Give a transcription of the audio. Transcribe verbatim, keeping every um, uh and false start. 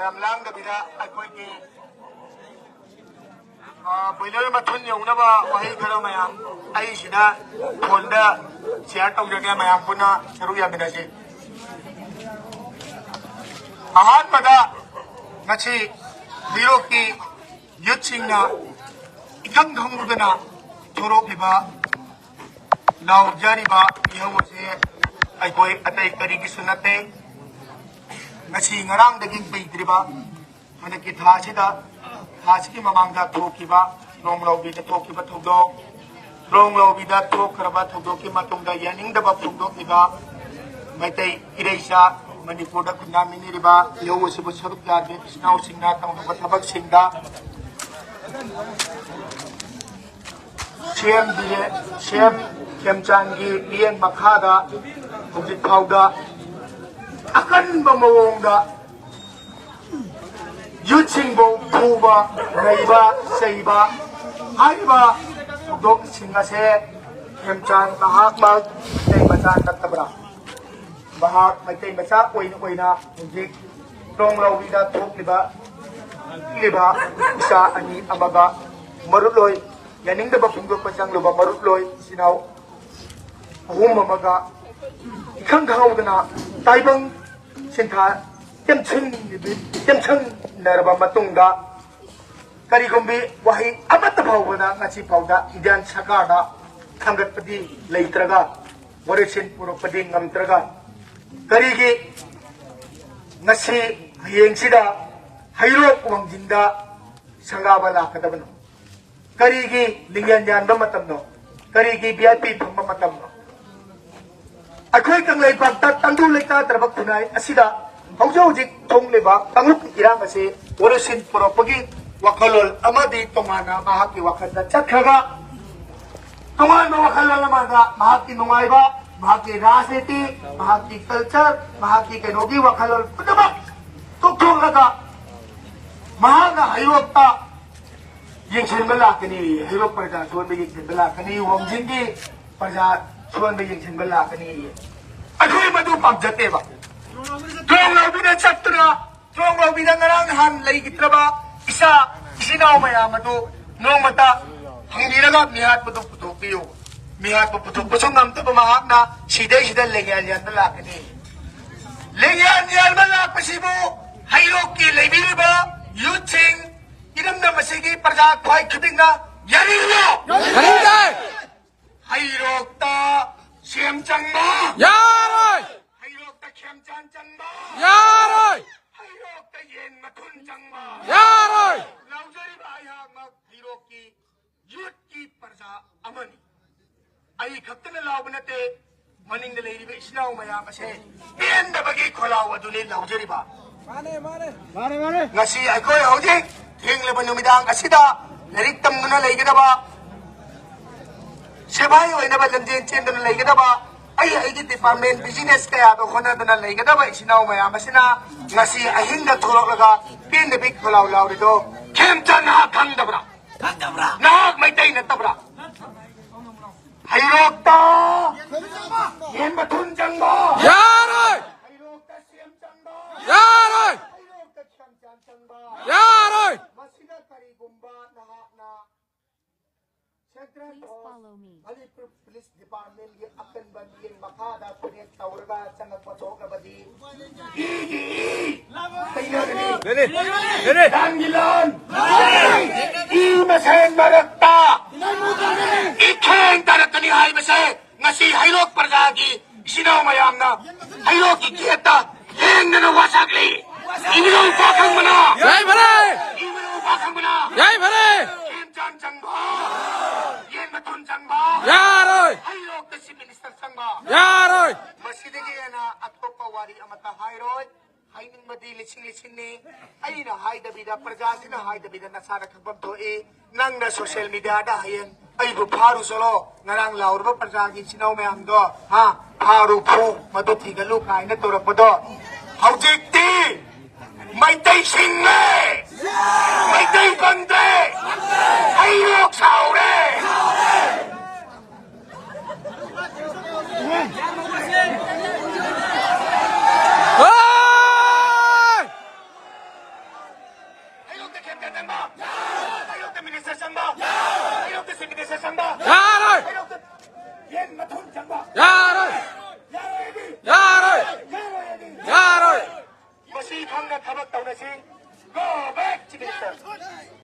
ꯌꯥꯝ ꯂꯥꯡꯗꯕꯤꯗ ꯑꯩꯈꯣꯏꯒꯤ, ꯑ, ꯕꯣꯏꯂꯔ ꯃꯊꯨꯟ ꯌꯧꯅꯕ ꯋꯥꯍꯩ ꯈꯔ ꯃꯌꯥꯝ ꯑꯩꯁꯤꯗ ꯐꯣꯟꯗ ꯁꯤꯌꯥꯔ ꯇꯧꯖꯒꯦ, ꯃꯌꯥꯝ ꯄꯨꯟꯅ ꯁꯔꯨꯛ ꯌꯥꯃꯤꯟꯅꯁꯤ꯫ ꯑꯍꯥꯟꯕꯗ ꯉꯁꯤ ꯍꯩꯔꯣꯛꯀꯤ ꯌꯨꯠꯁꯤꯡꯅ ꯏꯈꯪ ꯈꯪꯍꯧꯗꯅ ꯊꯣꯔꯛꯂꯤꯕ ꯂꯥꯎꯖꯔꯤꯕ ꯏꯍꯧ ꯑꯁꯤ ꯑꯩꯈꯣꯏ ꯑꯇꯩ ꯀꯔꯤꯒꯤꯁꯨ ꯅꯠꯇꯦ꯫ ꯉꯁꯤ ꯉꯔꯥꯡꯗꯒꯤ ꯀꯨꯏꯗ꯭ꯔꯤꯕ ꯍꯟꯗꯛꯀꯤ ꯊꯥ ꯑꯁꯤꯗ, ꯊꯥ ꯑꯁꯤꯒꯤ ꯃꯃꯥꯡꯗ ꯊꯣꯛꯈꯤꯕ, ꯂꯣꯡ ꯂꯧꯕꯤꯗ ꯊꯣꯛꯈꯤꯕ ꯊꯧꯗꯣꯛ, ꯂꯣꯡ ꯂꯧꯕꯤꯗ ꯊꯣꯛꯈ꯭ꯔꯕ ꯊꯧꯗꯣꯛꯀꯤ ꯃꯇꯨꯡꯗ ꯌꯥꯅꯤꯡꯗꯕ ꯐꯣꯡꯗꯣꯛꯂꯤꯕ ꯃꯩꯇꯩ ꯏꯔꯩꯆꯥ, ꯃꯅꯤꯄꯨꯔꯗ ꯈꯨꯟꯗꯥꯃꯤꯟꯅꯔꯤꯕ ꯏꯍꯧ ꯑꯁꯤꯕꯨ ꯁꯔꯨꯛ ꯌꯥꯗꯦ ꯏꯆꯤꯟ ꯏꯅꯥꯎꯁꯤꯡꯅ ꯇꯧꯔꯕ ꯊꯕꯛꯁꯤꯡꯗ ꯁꯤ ꯑꯦꯝ ꯗꯤ ꯑꯦ, ꯁꯤ ꯑꯦꯝ ꯈꯦꯝꯆꯥꯟꯒꯤ ꯃꯤꯠꯌꯦꯡ ꯃꯈꯥꯗ ꯍꯧꯖꯤꯛ ꯐꯥꯎꯗ ꯑꯀꯟꯕ ꯃꯑꯣꯡꯗ ꯌꯨꯠꯁꯤꯡꯕꯨ ꯐꯨꯕ, ꯅꯩꯕ, ꯆꯩꯕ ꯍꯥꯏꯔꯤꯕ ꯊꯧꯗꯣꯛꯁꯤꯡ ꯑꯁꯦ ꯈꯦꯝꯆꯥꯟ ꯃꯍꯥꯛꯃꯛ ꯃꯩꯇꯩ ꯃꯆꯥ ꯅꯠꯇꯕ꯭ꯔꯥ? ꯃꯍꯥꯛ ꯃꯩꯇꯩ ꯃꯆꯥ ꯑꯣꯏꯅ ꯑꯣꯏꯅ ꯍꯧꯖꯤꯛ ꯂꯣꯡ ꯂꯧꯕꯤꯗ ꯊꯣꯛꯂꯤꯕ, ꯊꯣꯛꯂꯤꯕ ꯏꯆꯥ ꯑꯅꯤ ꯑꯃꯒ ꯃꯔꯨꯞꯂꯣꯏ, ꯌꯥꯅꯤꯡꯗꯕ ꯐꯣꯡꯗꯣꯛꯄ ꯆꯪꯂꯨꯕ ꯃꯔꯨꯞꯂꯣꯏ ꯏꯆꯤꯟ ꯏꯅꯥꯎ ꯑꯍꯨꯝ ꯑꯃꯒ ꯏꯈꯪ ꯈꯪꯍꯧꯗꯅ ꯇꯥꯏꯕꯪ ꯁꯤꯟꯊꯥ ꯇꯦꯝꯁꯤꯟ-, ꯇꯦꯝꯁꯤꯟꯅꯔꯕ ꯃꯇꯨꯡꯗ ꯀꯔꯤꯒꯨꯝꯕꯤ ꯋꯥꯍꯩ ꯑꯃꯠꯇ ꯐꯥꯎꯕꯗ ꯉꯁꯤ ꯐꯥꯎꯗ ꯏꯟꯗꯤꯌꯥꯟ ꯁꯔꯀꯥꯔꯗ ꯊꯥꯡꯒꯠꯄꯗꯤ ꯂꯩꯇ꯭ꯔꯒ, ꯋꯥꯔꯦꯞꯁꯤꯟ ꯄꯨꯔꯛꯄꯗꯤ ꯉꯝꯗ꯭ꯔꯒ, ꯀꯔꯤꯒꯤ ꯉꯁꯤ ꯍꯌꯦꯡꯁꯤꯗ ꯍꯩꯔꯣꯛ ꯋꯥꯡꯖꯤꯡꯗ ꯁꯪꯒꯥꯕ ꯂꯥꯛꯀꯗꯕꯅꯣ? ꯀꯔꯤꯒꯤ ꯂꯤꯡꯖꯦꯜ ꯌꯥꯟꯕ ꯃꯇꯝꯅꯣ? ꯀꯔꯤꯒꯤ ꯚꯤ ꯑꯥꯏ ꯄꯤ ꯐꯝꯕ ꯃꯇꯝꯅꯣ? ꯑꯩꯈꯣꯏ ꯀꯪꯂꯩꯄꯥꯛꯇ ꯇꯪꯗꯨ ꯂꯩꯇꯥꯗ꯭ꯔꯕ ꯈꯨꯟꯅꯥꯏ ꯑꯁꯤꯗ ꯍꯧꯖꯤꯛ ꯍꯧꯖꯤꯛ ꯊꯣꯛꯂꯤꯕ ꯀꯥꯡꯂꯨꯞꯀꯤ ꯏꯔꯥꯡ ꯑꯁꯤ ꯋꯥꯔꯦꯞꯁꯤꯟ ꯄꯨꯔꯛꯄꯒꯤ ꯋꯥꯈꯜꯂꯣꯟ ꯑꯃꯗꯤ ꯇꯣꯉꯥꯟꯅ ꯃꯍꯥꯛꯀꯤ ꯋꯥꯈꯜꯗ ꯆꯠꯈ꯭ꯔꯒ, ꯇꯣꯉꯥꯟꯕ ꯋꯥꯈꯜꯂꯣꯟ ꯑꯃꯗ ꯃꯍꯥꯛꯀꯤ ꯅꯨꯡꯉꯥꯏꯕ, ꯃꯍꯥꯛꯀꯤ ꯔꯥꯖꯅꯤꯇꯤ, ꯃꯍꯥꯛꯀꯤ ꯀꯜꯆꯔ, ꯃꯍꯥꯛꯀꯤ ꯀꯩꯅꯣꯒꯤ ꯋꯥꯈꯜꯂꯣꯟ ꯄꯨꯝꯅꯃꯛ ꯇꯣꯛꯊꯣꯛꯂꯒ ꯃꯍꯥꯛꯅ ꯍꯩꯔꯣꯛꯇ ꯌꯦꯡꯁꯤꯟꯕ ꯂꯥꯛꯀꯅꯤ, ꯍꯩꯔꯣꯛ ꯄ꯭ꯔꯖꯥ ꯁꯣꯟꯕ ꯌꯦꯡꯁꯤꯟꯕ ꯂꯥꯛꯀꯅꯤ, ꯋꯥꯡꯖꯤꯡꯒꯤ ꯄ꯭ꯔꯖꯥ ꯁꯣꯟꯕ ꯌꯦꯡꯁꯤꯟꯕ ꯂꯥꯛꯀꯅꯤ꯫ ꯑꯩꯈꯣꯏ ꯃꯗꯨ ꯄꯥꯝꯖꯗꯦꯕ꯫ ꯂꯣꯡ ꯂꯧꯕꯤꯗ ꯆꯠꯇꯨꯅ ꯁꯣꯔꯣꯛ ꯂꯝꯕꯤꯗ ꯉꯔꯥꯡ ꯅꯍꯥꯟ ꯂꯩꯈꯤꯗ꯭ꯔꯕ ꯏꯆꯥ ꯏꯆꯤꯟ ꯏꯅꯥꯎ ꯃꯌꯥꯝ ꯑꯗꯨ ꯅꯣꯡꯃꯇ ꯍꯪꯕꯤꯔꯒ ꯃꯤꯍꯥꯠꯄꯗꯨ ꯄꯨꯊꯣꯛꯄꯤꯌꯨ꯫ ꯃꯤꯍꯥꯠꯄ ꯄꯨꯊꯣꯛꯄꯁꯨ ꯉꯝꯗꯕ ꯃꯍꯥꯛꯅ ꯁꯤꯗꯩꯁꯤꯗ ꯂꯦꯡꯌꯥꯟ ꯌꯥꯟꯕ ꯂꯥꯛꯀꯅꯤ꯫ ꯂꯦꯡꯌꯥꯟ ꯌꯥꯟꯕ ꯂꯥꯛꯄꯁꯤꯕꯨ ꯍꯩꯔꯣꯛꯀꯤ ꯂꯩꯕꯤꯔꯤꯕ ꯌꯨꯠꯁꯤꯡ, ꯏꯔꯝꯗꯝ ꯑꯁꯤꯒꯤ ꯄ꯭ꯔꯖꯥ ꯈ꯭ꯋꯥꯏ ꯈꯨꯗꯤꯡꯅ ꯌꯥꯅꯤꯡꯕ꯭ꯔꯣ? ꯌꯥꯅꯤꯡꯗꯦ! ꯍꯩꯔꯣꯛꯇ ꯁꯦꯝ ꯆꯪꯕ! ꯌꯥꯔꯣꯏ! ꯍꯩꯔꯣꯛꯇ ꯈꯦꯝꯆꯥꯟ ꯆꯪꯕ! ꯌꯥꯔꯣꯏ! ꯍꯩꯔꯣꯛꯇ ꯌꯦꯟ ꯃꯊꯨꯟ ꯆꯪꯕ! ꯌꯥꯔꯣꯏ! ꯂꯥꯎꯖꯔꯤꯕ ꯑꯩꯍꯥꯛꯃꯛ ꯍꯩꯔꯣꯛꯀꯤ ꯌꯨꯠꯀꯤ ꯄ꯭ꯔꯖꯥ ꯑꯃꯅꯤ꯫ ꯑꯩ ꯈꯛꯇꯅ ꯂꯥꯎꯕ ꯅꯠꯇꯦ, ꯃꯅꯤꯡꯗ ꯂꯩꯔꯤꯕ ꯏꯆꯤꯟ ꯏꯅꯥꯎ ꯃꯌꯥꯝ ꯑꯁꯦ ꯄꯦꯟꯗꯕꯒꯤ ꯈꯣꯜꯂꯥꯎ ꯑꯗꯨꯅꯤ ꯂꯥꯎꯖꯔꯤꯕ꯫ ꯃꯥꯅꯦ, ꯃꯥꯅꯦ꯫ ꯃꯥꯅꯦ, ꯃꯥꯅꯦ꯫ ꯉꯁꯤ ꯑꯩꯈꯣꯏ ꯍꯧꯖꯤꯛ ꯊꯦꯡꯂꯕ ꯅꯨꯃꯤꯗꯥꯡ ꯑꯁꯤꯗ ꯂꯥꯏꯔꯤꯛ ꯇꯝꯗꯨꯅ ꯂꯩꯒꯗꯕ, ꯁꯤꯐꯥꯏ ꯑꯣꯏꯅꯕ ꯂꯝꯖꯦꯟ ꯆꯦꯟꯗꯨꯅ ꯂꯩꯒꯗꯕ, ꯑꯩ ꯑꯩꯒꯤ department business ꯀꯌꯥꯗ ꯍꯣꯠꯅꯗꯨꯅ ꯂꯩꯒꯗꯕ ꯏꯆꯤꯟ ꯏꯅꯥꯎ ꯃꯌꯥꯝ ꯑꯁꯤꯅ ꯉꯁꯤ ꯑꯍꯤꯡꯗ ꯊꯣꯛꯂꯛꯂꯒ ꯄꯦꯟꯗꯕꯤ ꯈꯣꯜꯂꯥꯎ ꯂꯥꯎꯔꯤꯗꯣ ꯈꯦꯝꯆꯥꯟ ꯅꯍꯥꯛ ꯈꯪꯗꯕ꯭ꯔꯥ? ꯈꯪꯗꯕ꯭ꯔꯥ? ꯅꯍꯥꯛ ꯃꯩꯇꯩ ꯅꯠꯇꯕ꯭ꯔꯥ? ꯍꯩꯔꯣꯛꯇ ꯌꯦꯟ ꯃꯊꯨꯟ ꯆꯪꯕ! ꯌꯥꯔꯣꯏ! ꯍꯩꯔꯣꯛꯇ ꯁꯦꯝ ꯆꯪꯕ! ꯌꯥꯔꯣꯏ! ꯍꯩꯔꯣꯛꯇ ꯈꯦꯝꯆꯥꯟ ꯆꯪꯕ! ꯌꯥꯔꯣꯏ! ꯃꯁꯤꯗ ꯀꯔꯤꯒꯨꯝꯕ ꯅꯍꯥꯛꯅ Central Force, Manipur Police Department ꯒꯤ ꯑꯀꯟꯕ ꯃꯤꯠꯌꯦꯡ ꯃꯈꯥꯗ ꯇꯨꯔꯦꯟ ꯇꯧꯔꯒ ꯆꯪꯉꯛꯄ ꯊꯣꯛꯂꯕꯗꯤ ꯏꯒꯤ ꯏ ꯇꯩꯅꯒꯅꯤ꯫ ꯂꯥꯟꯒꯤ ꯂꯥꯟ! ꯏ ꯃꯁꯦꯟ ꯃꯔꯛꯇ ꯏꯈꯦꯡ ꯇꯥꯔꯛꯀꯅꯤ ꯍꯥꯏꯕꯁꯦ ꯉꯁꯤ ꯍꯩꯔꯣꯛ ꯄ꯭ꯔꯖꯥꯒꯤ ꯏꯆꯤꯟ ꯏꯅꯥꯎ ꯃꯌꯥꯝꯅ ꯍꯩꯔꯣꯛꯀꯤ ꯒꯦꯠꯇ ꯂꯦꯡꯗꯅ ꯋꯥꯁꯛꯂꯤ꯫ ꯏꯕꯨꯙꯧ ꯄꯥꯈꯪꯕꯅ! ꯌꯥꯏꯐꯔꯦ! ꯏꯕꯨꯙꯧ ꯄꯥꯈꯪꯕꯅ! ꯌꯥꯏꯐꯔꯦ! ꯈꯦꯝꯆꯥꯟ ꯆꯪꯕ! ꯌꯦꯟ ꯃꯊꯨꯟ ꯆꯪꯕ! ꯌꯥꯔꯣꯏ! ꯍꯩꯔꯣꯛꯇ Chief Minister ꯆꯪꯕ! ꯌꯥꯔꯣꯏ! ꯃꯁꯤꯗꯒꯤ ꯍꯦꯟꯅ ꯑꯇꯣꯞꯄ ꯋꯥꯔꯤ ꯑꯃꯠꯇ ꯍꯥꯏꯔꯣꯏ꯫ ꯍꯥꯏꯅꯤꯡꯕꯗꯤ ꯂꯤꯁꯤꯡ ꯂꯤꯁꯤꯡꯅꯤ꯫ ꯑꯩꯅ ꯍꯥꯏꯗꯕꯤꯗ, ꯄ꯭ꯔꯖꯥꯁꯤꯅ ꯍꯥꯏꯗꯕꯤꯗ ꯅꯁꯥꯅ ꯈꯪꯐꯝ ꯊꯣꯛꯏ꯫ ꯅꯪꯅ social media ꯗ ꯍꯌꯦꯡ ꯑꯩꯕꯨ ꯐꯥꯔꯨ ꯆꯠꯂꯣ, ꯉꯔꯥꯡ ꯂꯥꯎꯔꯕ ꯄ꯭ꯔꯖꯥꯒꯤ ꯏꯆꯤꯟ ꯏꯅꯥꯎ ꯃꯌꯥꯝꯗꯣ, ꯍꯥ, ꯐꯥꯔꯨ ꯐꯨ, ꯃꯗꯨ ꯊꯤꯒꯠꯂꯨ ꯀꯥꯏꯅ ꯇꯧꯔꯛꯄꯗꯣ, ꯍꯧꯖꯤꯛꯇꯤ ꯃꯩꯇꯩ ꯁꯤꯡꯉꯦ, ꯃꯩꯇꯩ ꯀꯪꯗ꯭ꯔꯦ, ꯍꯩꯔꯣꯛ ꯁꯥꯎꯔꯦ꯫ ꯍꯣꯏ! ꯃꯊꯧ ꯆꯪꯕ ꯌꯥꯔꯣꯏ! ꯌꯥꯔꯣꯏꯗꯤ ꯌꯥꯔꯣꯏ! ꯌꯥꯔꯣꯏꯗꯤ ꯌꯥꯔꯣꯏ! ꯃꯁꯤ ꯈꯪꯅ ꯊꯕꯛ ꯇꯧꯅꯁꯤ꯫ Go back, Chief Minister.